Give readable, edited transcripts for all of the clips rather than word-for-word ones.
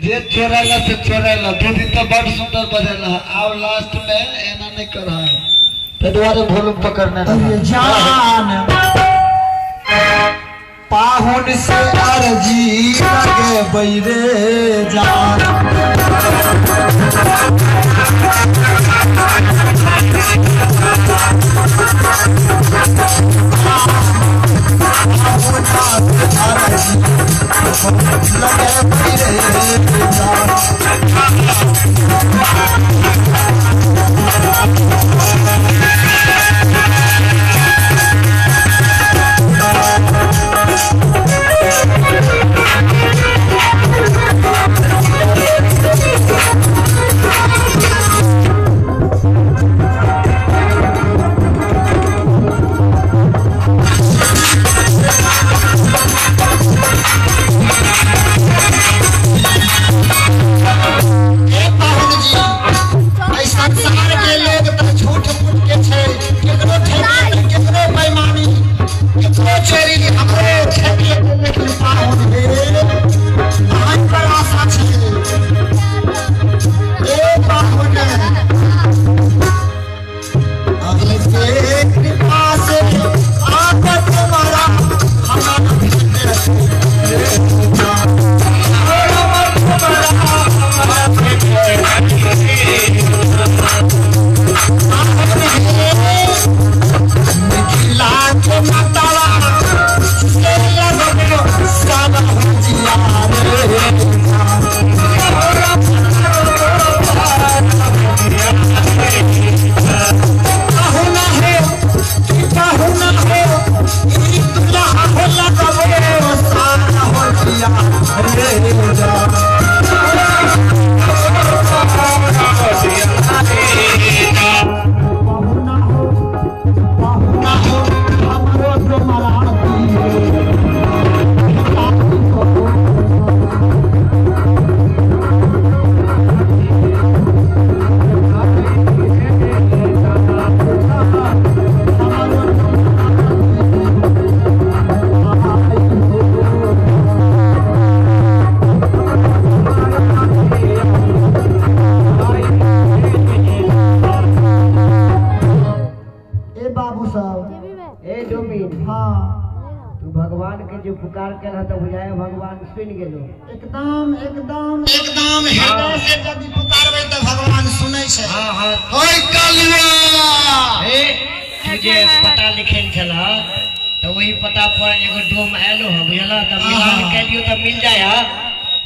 जे चोराला से चोराला दू दिन तो बड़ सुंदर बजेला आव लास्ट में एना नहीं कर तो दुआरे वॉल्यूम पकड़ने अरे जान पाहुन से अर्जी लगे बैरे जान एकदम एकदम एकदम हृदय से यदि पुकारबै त भगवान सुनै छै। हां हां ओय कलुआ ए तू जे पता लिखल छला त वही पता पर एगो डोम आएलो ह बुझला त मिलान केलियो त मिल जाय ह,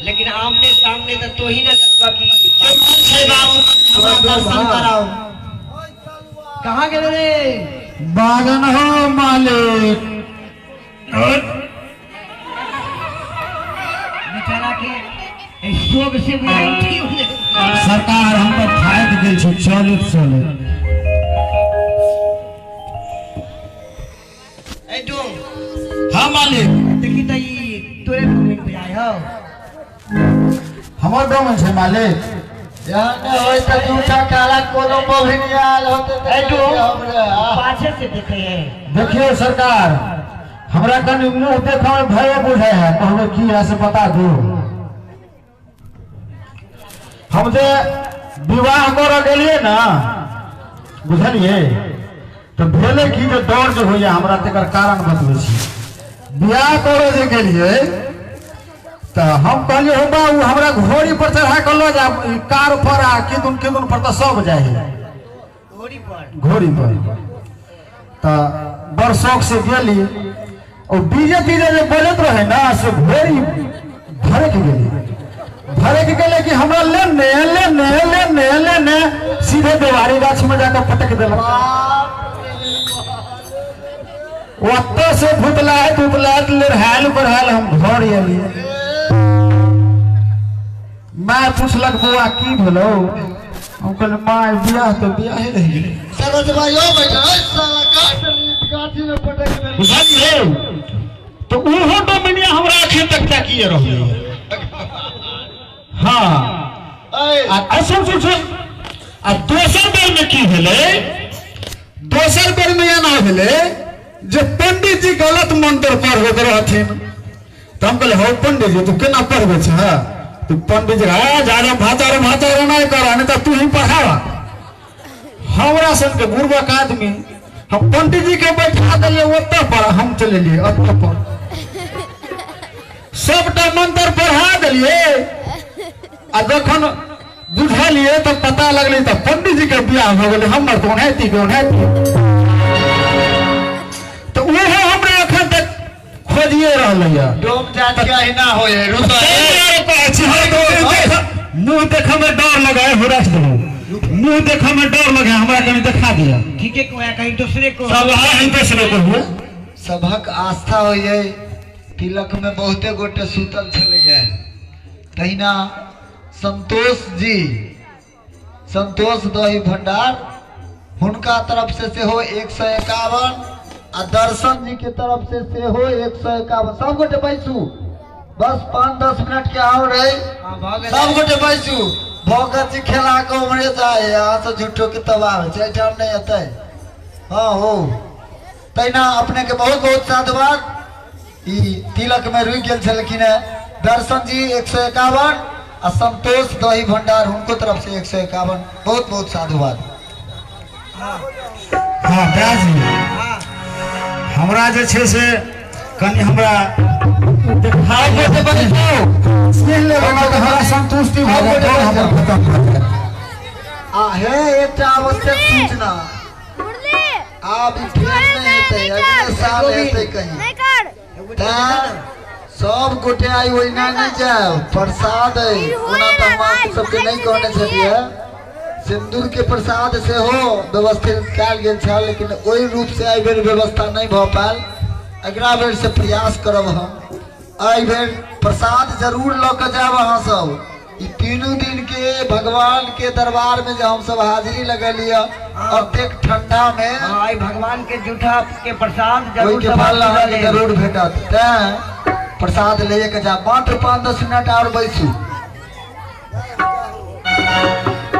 लेकिन आमने सामने त तो ही न जानबा की केमन छै बाबू, हमरा दर्शन कराओ। ओय कलुआ कहां गेलो रे? बागन हो मालिक। बेचारा के शोक से सरकार हम तो थाकि गेल छी चलैत चलैत। ए डोम। हां मालिक। देखी त ई तोरे डोमिन बुझाय हो। हमर डोमिन छै मालिक। यहाँ ने होय त दूटा काला कोनो बभिन आयल होते त ए डोम पाछे से देखे है। देखियो सरकार हमरा कनि मुंह देखा में भय बुझे है, कहबे की है से बता दू। हम जे विवाह कर गेलिए ना बुझलिए तो भेले की जे डर जे होइए हमरा तेकर कारण बतबै छी। बियाह करे जे गेलिए तो हम कहलिए हो बाबू हमरा घोड़ी पर चढ़ा के लऽ जा, कार पर आ किदुन किदुन पर तो सब जाए है घोड़ी पर। तो बड़ शौक से गेली और डीजे तीजे जे बजत रहे ना से घोड़ी भरक गेली, भरक गेले कि हमरा लेने लेने लेने लेने सीधे देवारी गाछ में जाकर पटक देलक। ओतऽ से भुतलाइत भुतलाइत लेरहायल बढ़ायल हम घर एलियै। माय पुछलक बौआ की भेलौ? हम कहलियै माय बियाह तऽ बियाहे रहि गेलै। बुझलियै तो उहो डोमिनिया हमरा अखन तक ताकिए रहलै। हाँ आ सुन सुन सुन, आ दोसर बेर में की भेलै? दोसर बेर में एना भेलै जे पंडित जी गलत मंत्र पढ़बैत रहथिन। तो हम कहलियै हौ पंडित जी तू केना पढ़बै छह? तो पंडित जी ज्यादा भाचारो भाचारो नहीं कर, नहीं तो तू ही पढ़ावा। हमरा सन के बुढ़बक आदमी हम पंडित जी के बैठा दिए ओतऽ पर, हम चले लिए ओतऽ पर, सबटा मंत्र पढ़ा दिलिए। आ जखन बुझलिए तो पता लगलै तो पंडित जी के बियाह भऽ गेलै, हमर तो ओनाहिते के ओनाहिते। तो ओहो हमरा एखन तक खोजिए रहलैया। डोम जात के अहिना होय है, रुको। मुंह देखऽ में डर लगे है, राख देलहुँ। मुंह देखऽ में डर लगे, हमरा कनी देखा दिया। ठीके को है, कहीं दूसरे को। सब कहीं दूसरे को हुए। सबहक आस्था होय है। तिलक में बहुते गोटे सुतल छलैया। तहिना संतोष जी, संतोष दही भंडार, हुनका तरफ से सेहो 151 आ दर्शन जी के तरफ से सेहो 151। सब गोटे बैसू, बस 5-10 मिनट के और है, सब गोटे बैसू। भगत जी खेला के उमरे जाए, यहाँ से झूठो के तबाह हो छै, एहिठाम नहीं हेतै। हाँ हो, तहिना अपने के बहुत बहुत साधुवाद। ई तिलक में रुकि गेल छलखिन है दर्शन जी 151 आ संतोष दही भंडार हुनको तरफ से 151। बहुत बहुत साधुवाद। हाँ जी, हमरा जे छै से कनि हमरा हमरा संतुष्टि भऽ गेल। आ हे एकटा आवश्यक सूचना, आब ई फेर नहि हेतै, अगले साल हेतै कहीं। सब गोटे आइ ओहिना नहि जायब, प्रसाद है। ओना तऽ हम अहाँ सबके नहि कहने छलियै, सिन्दूर के प्रसाद सेहो व्यवस्थित कयल गेल छल, लेकिन ओहि रूप से एहि बेर व्यवस्था नहि भऽ पायल। अगिला बेर से प्रयास करब हम, एहि बेर प्रसाद जरूर लऽ के जायब अहाँ सब। ई तीनू दिन के भगवान के दरबार में जो हम सब हाजिरी लगलियै अतेक ठंडा में, आई भगवान के जूठा के प्रसाद जरूर के फल अहाँके जरूर भेटत। तैं प्रसाद ले के जा, मात्र 5-10 मिनट और बैसू।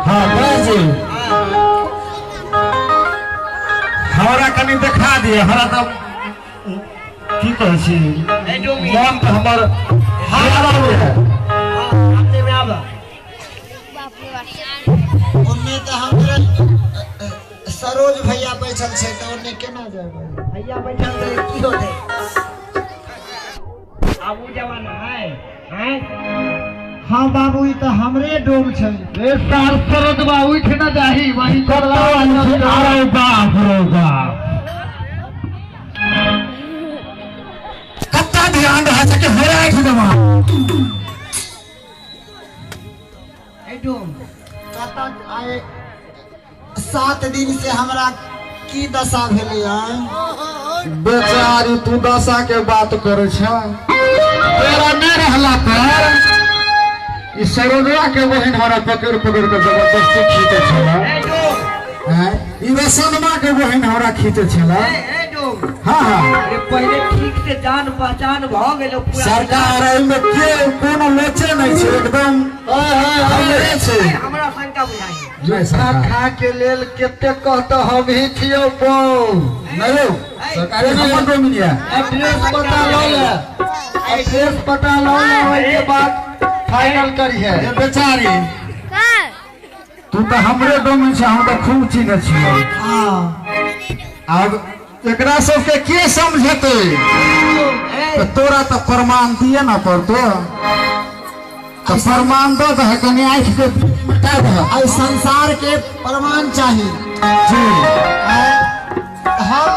हाँ जी, हमरा कनि देखा दिअ, हमरा तऽ की कहै छी मन तऽ हमर ओन्ने तऽ हमरे सरोज भैया बैठल छै, तऽ ओन्ने केना जेबै? भैया बैठल छै की होतै? आब उ जमाना है, हैं? हाँ बाबू, ई तऽ हमरे डोम छै। रे सार सरोजबा उठ न जाही, वही करला। अरे बाप रे बाप, कत्ता ध्यान रहै छै कि हेराइ छै जमा। ए डोम कत्ता आए 7 दिन से हमरा की दशा भेलै है? बेचारी तू दशा के बात करै छ, तोरा नहि रहला पर ई सरोजवा के बहिन हमरा पकड़ पकड़ के जबरदस्ती खींचे छला। ई रसनमा के बहिन हमरा खींचे छला। हाँ हाँ, अरे पहले ठीक से जान पहचान भ गेलो पूरा। सरकार एहिमे के कोनो लोचे नहीं छै, एकदम हमरे छै। हमरा शंका बुझाइ जूठा खा के लेल कते कहत हम ही छियौ बौ। नहीं यौ, सरकारी हमर डोमिन या। एड्रेस पता लऽ ले, एड्रेस पता लऽ ले, ओहिके बाद फाइनल करिहे। ये बेचारी तू तऽ हमरे डोमिन छै, हम तऽ खूब चिन्है छियौ। हाँ, आब एकरा सबके के समझेतै? तऽ तोरा तऽ प्रमाण दिए न पड़तो, तऽ प्रमाण दऽ दह, कनि आँखि के मिटा दह। एहि संसार के प्रमाण चाही जी। हम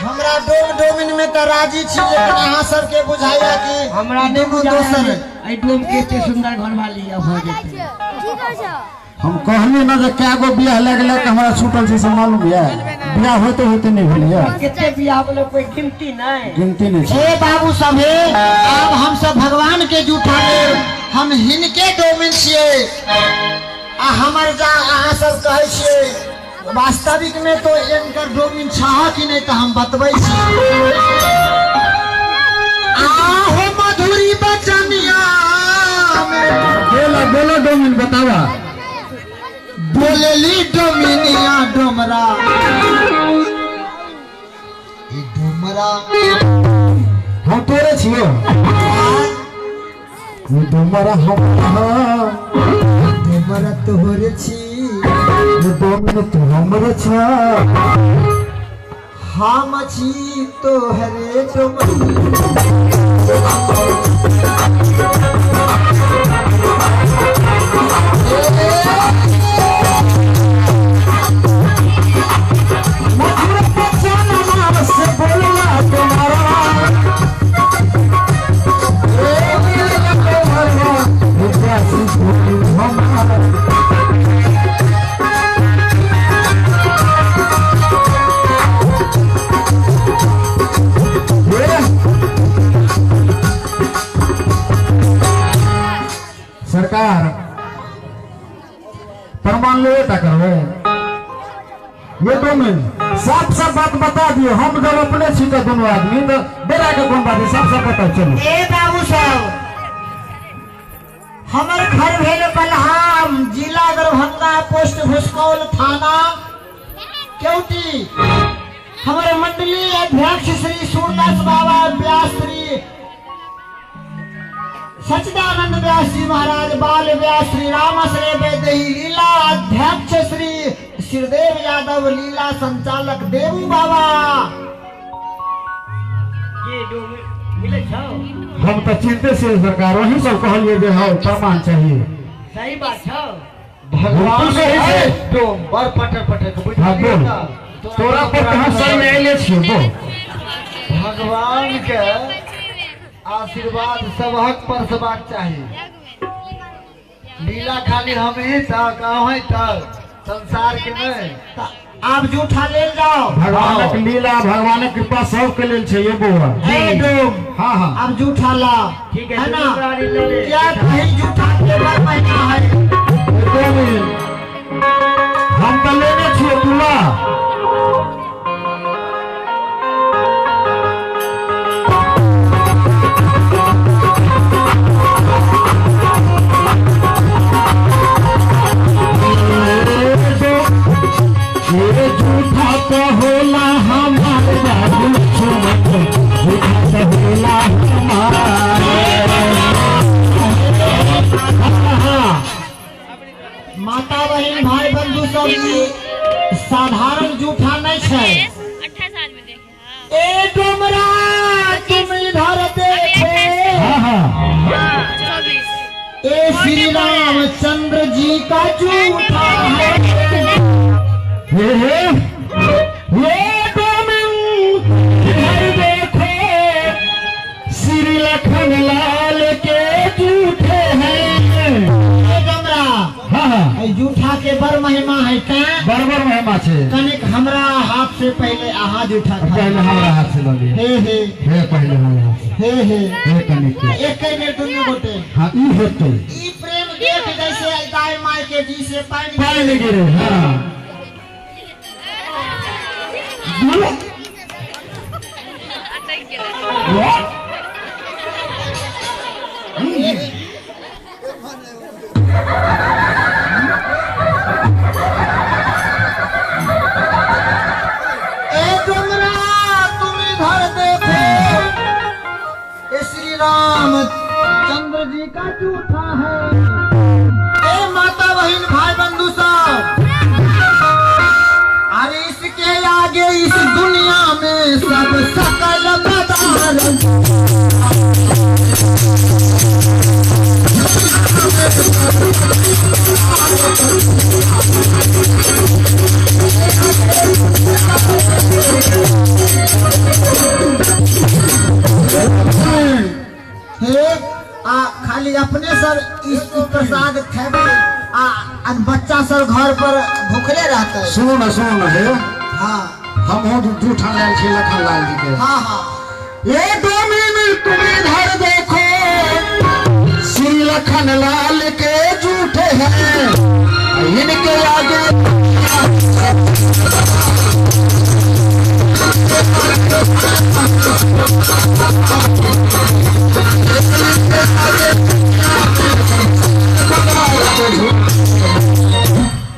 हमरा डोम डोमिन में तऽ राजी छी, लेकिन अहाँ सबके बुझाइया कि हमरा दुनू दोसर। एहि डोम के एते सुंदर घरवाली अब हो जेतै। हम कहली ना जे कै गो बियाह लग लग हमरा छूटल छै से मालूम ये? बियाह होते होते नहीं भेल ये। कते बियाह बोले कोई गिनती नहीं, गिनती नहीं। हे बाबू सब, हे आब हम सब भगवान के जूठा लेल हम हिनके डोमिन छियै आ हमर जा अहाँ सब कहै छियै वास्तविक में तो इनकर डोमिन छह कि नहीं तो हम बतबै छी। आहो मधुरी बचनिया में बोलो बोलो डोमिन बतावा। बोलेली डोमिनिया डोमरा, ई डोमरा हम तोरे छियो। ये डोमरा हम डोमरा तोहर छी ये डोमरा तू हमर छा हम छी तोहरे डोमरा। सरकार प्रमाण ले करवे ये तो मैं साफ साफ बात बता दिए। हम जब अपने छी तो दोनों आदमी तो बेरा के कौन बात है, साफ साफ बताओ। चलो ए बाबू साहब, हमर घर भेल बलहाम, जिला दरभंगा, पोस्ट भुसकौल, थाना केवटी। हमारे मंडली अध्यक्ष श्री सूरदास बाबा व्यास, श्री सच्चिदानंद व्यास जी महाराज, बाल व्यास श्री रामाश्रय वैदेही, लीला अध्यक्ष श्री श्रीदेव यादव, लीला संचालक देवू बाबा। मिले छौ हम तो चिंते से सरकार वही सब कहलिए जे हौ प्रमाण चाहिए। सही बात छौ भगवान सही से डोम बड़ पटर पटर के बुझलिए तोरा पर हम सर में आइले छियो। बोल भगवान के आशीर्वाद सबहक पर सबक चाहिए। लीला खाली हम ही तक अहीं तक संसार के नहीं। आप जूठा ले जाओ। भगवानक लीला भगवानक कृपा सब के लेल छै ये बौआ। हां हां आप जूठा ला ठीक है ना, क्या कहीं जूठा के बर महीना है। हम तो लेने छियो तुला। ये झूठा तो होला हमारे बाबू छुमत, झूठा तो होला हमारे। माता बहन भाई बंधु सब साधारण झूठा नहीं है। ए डोमरा तुम इधर देखे, ए श्री रामचंद्र जी का झूठा है। ये डोमिन इधर देखो श्री लखन लाल के झूठे हैं। डोमरा हाँ झूठा के बर महिमा है क्या? बरबर महिमा छे। कनिक हमरा हाथ से पहले आहा झूठा पहले हमरा हाथ से ल लिए। हे हे हे पहले हमरा हाथ से हे हे हे कनिक एक बेर दुनू गोटे। हां ई होतै ई प्रेम देख जैसे दाई माई के जी से पानी पानी गिरे। हां ए डोमरा तुम इधर देखो, ए श्री राम चंद्र जी का झूठा है। ए माता बहन भाई बंधु सब, अरे इसके आगे इस दुनिया में सब सकल पदार्थ। हे आ खाली अपने सर इस प्रसाद खेबे आ बच्चा सब घर पर भूखले रहते। सुनो ना सुनो ना हे हाँ हम हो झूठा लाल छी लखन लाल जी के। हाँ हाँ ये डोमिन तुम इधर देखो श्री लखन लाल के झूठे हैं, इनके आगे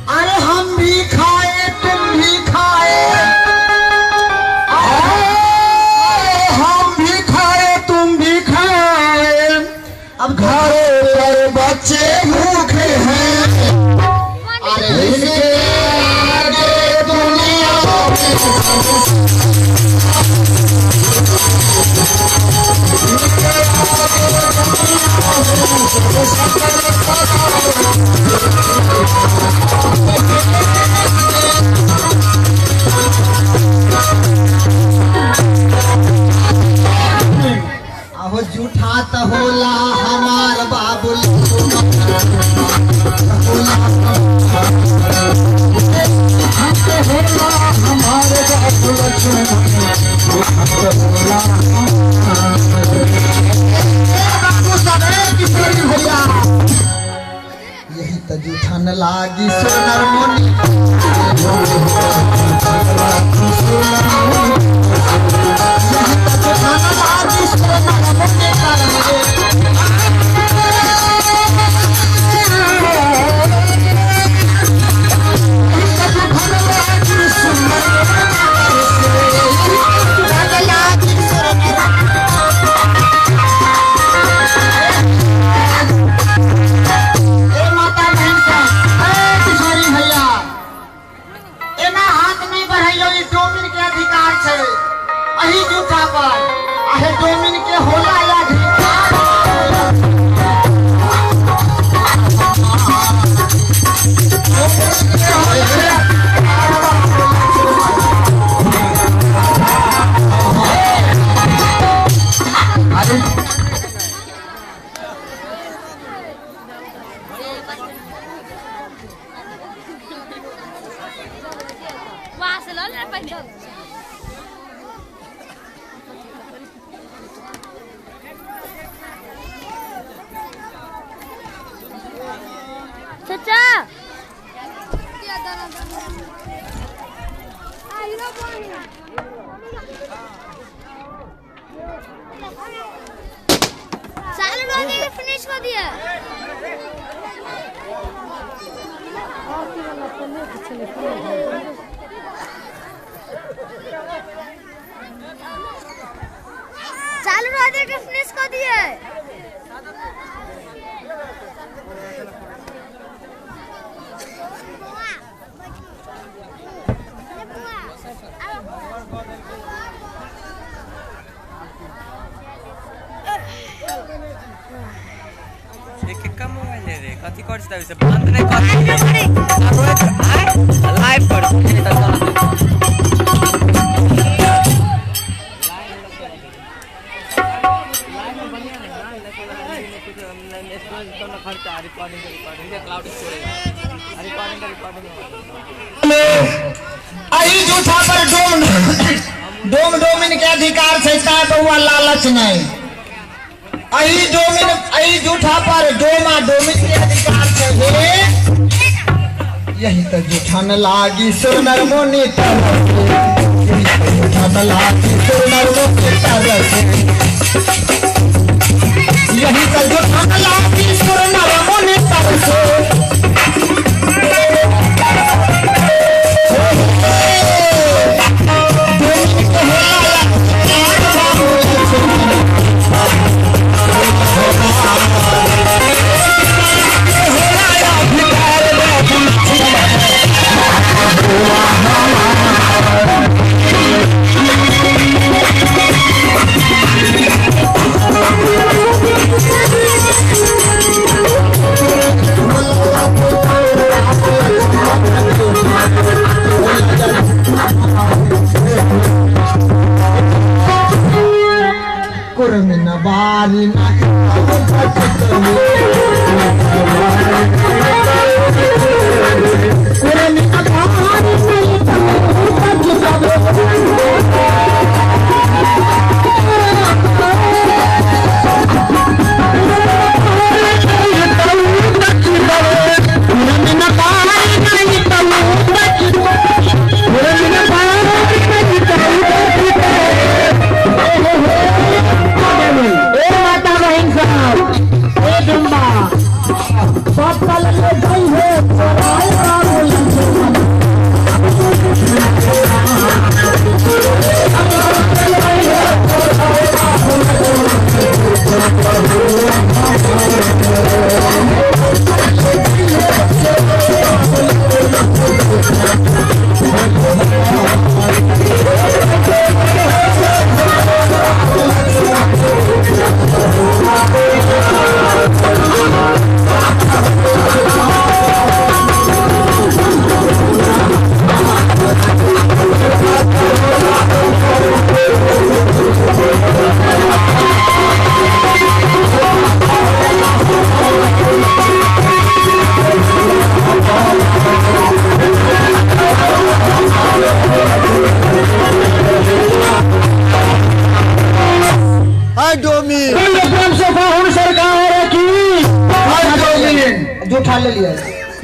अरे हम भी खाए तुम भी खाए, हम भी खाए तुम भी खाए, अब घर बच्चे भूखे हैं, अरे इनके आगे दुनिया आहो जूठा त होला हमार बाबुल हमारे बाबुल किशोरी भैया यही त जूठन लागी सोनर मुनि यही त जूठन लागी सोनर मुनि चाचा साल फिनिश कर दिया। चालू राधे के फिनिश कर दिया। एक एक मोबाइल रे कथी कर छै से बंद नहीं कर लाइव कर अही जूठा पर डोम डोम डोमिन के अधिकार छै ता बउआ लालच नहीं। अही डोमिन अही जूठा पर डोमा डोमिन के अधिकार छै हे। यही त जूठा न लागी सोनर मोनी तरसे, यही त जूठा न लागी सोनर मोनी तरसे, यही त जूठा न लागी सोनर मोनी तरसे। ए माता बहन साहब, ए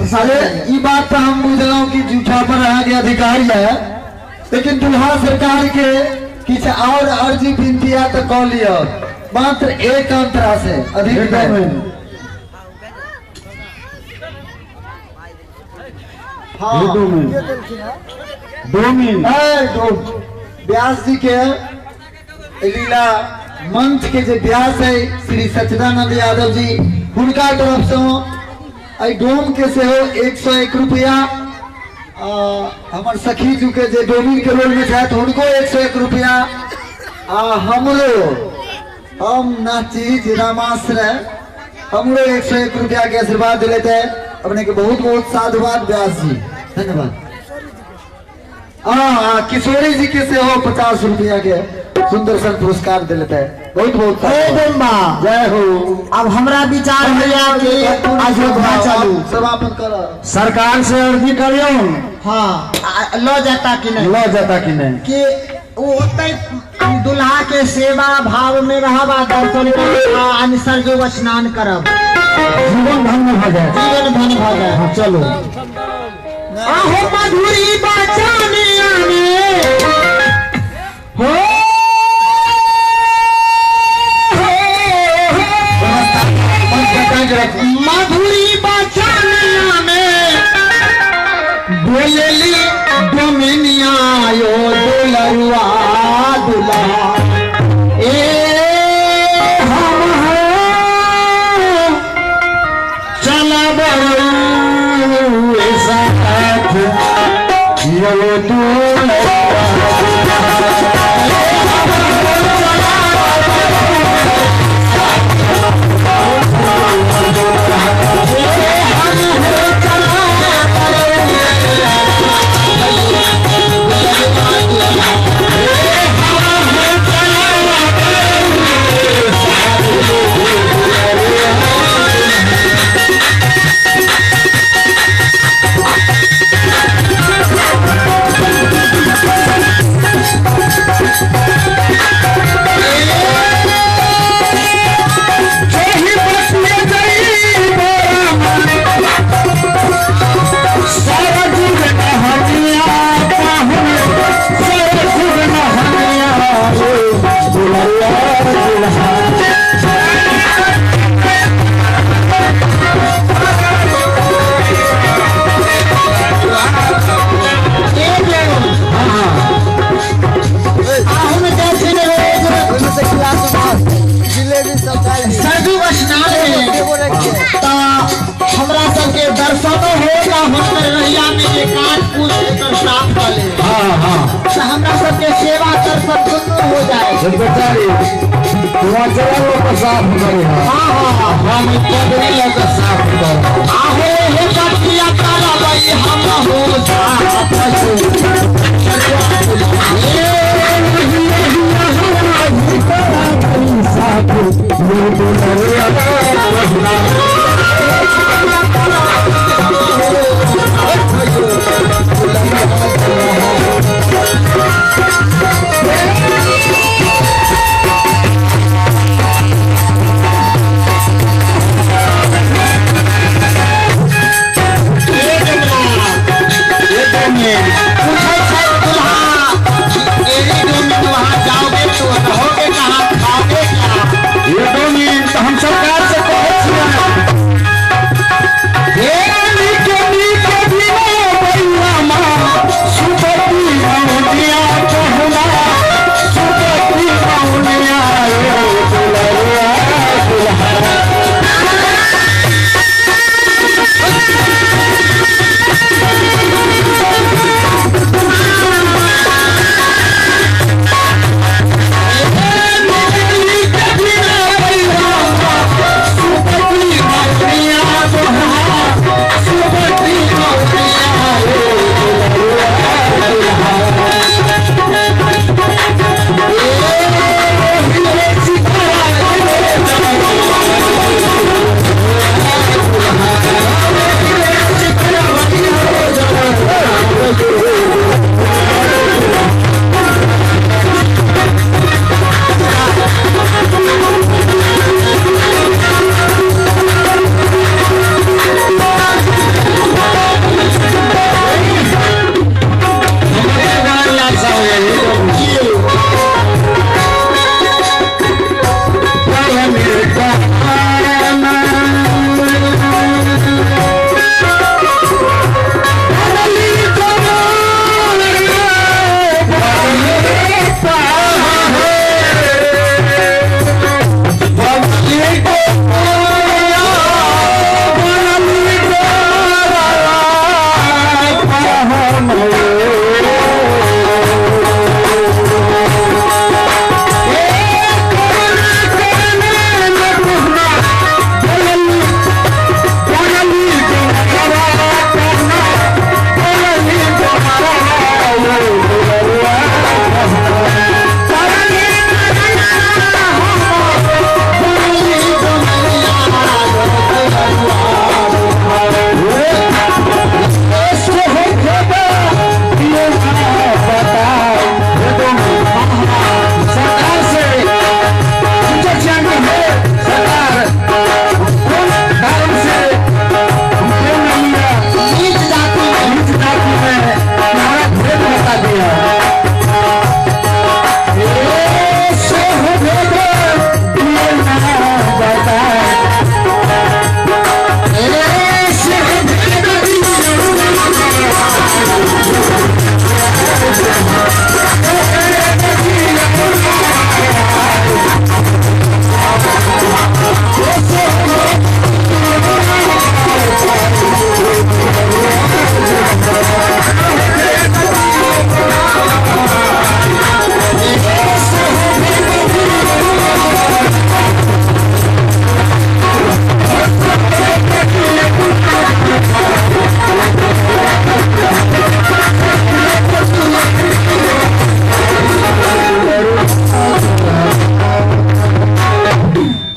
प्रसाद ई बात तो हम बुझलहुँ कि जूठा पर अहाँके अधिकार है, लेकिन दुल्हा सरकार के किछु और अर्जी विनती है तो कह लिअ, मात्र एक अंतरा से अधिक नहीं। हाँ व्यास जी के लीला मंच के जे व्यास है श्री सच्चिदानंद यादव जी, हुनका तरफ से एहि डोम के सेहो 101 रुपया, हमर सखी जी के जे डोमिन के रोल में छथि हुनको 101 रुपया, आ हमरो हम नाची रामाश्रय हमरो 101 रुपया के आशीर्वाद दिलेते है। अपने के बहुत बहुत साधुवाद व्यास जी, धन्यवाद। हाँ किशोरी जी के सेहो 50 रुपया के सुंदर सन पुरस्कार दिलेते है, बहुत बहुत जय हो। अब हमरा विचार होइया कि अयोध्या चलू, समापन कर सरकार से अर्जी करियो। हाँ ल जाता कि नहीं, ल जाता कि नहीं, कि ओतै दुल्हा के सेवा भाव में रहब आ दर्शन करब आ स्नान करब, जीवन धन्य भ जाए, जीवन धन्य भ जाए। हाँ चलो। आहो मधुरी बचानिया में हो मधुरी बचानिया में बोलली डोमिनिया यो दुलरुआ दुल्हा, ए हम हो चलब साथ यो दुलरुआ। सेवा कर सब दुनू हो जाए। साफ करे। हाँ हम पगड़ी लगा साफ कर। आहो हे बतिया करबै हम हो साफ। ये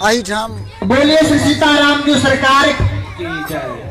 एहिठाम बोलिए श्री सीताराम जी सरकार की जय।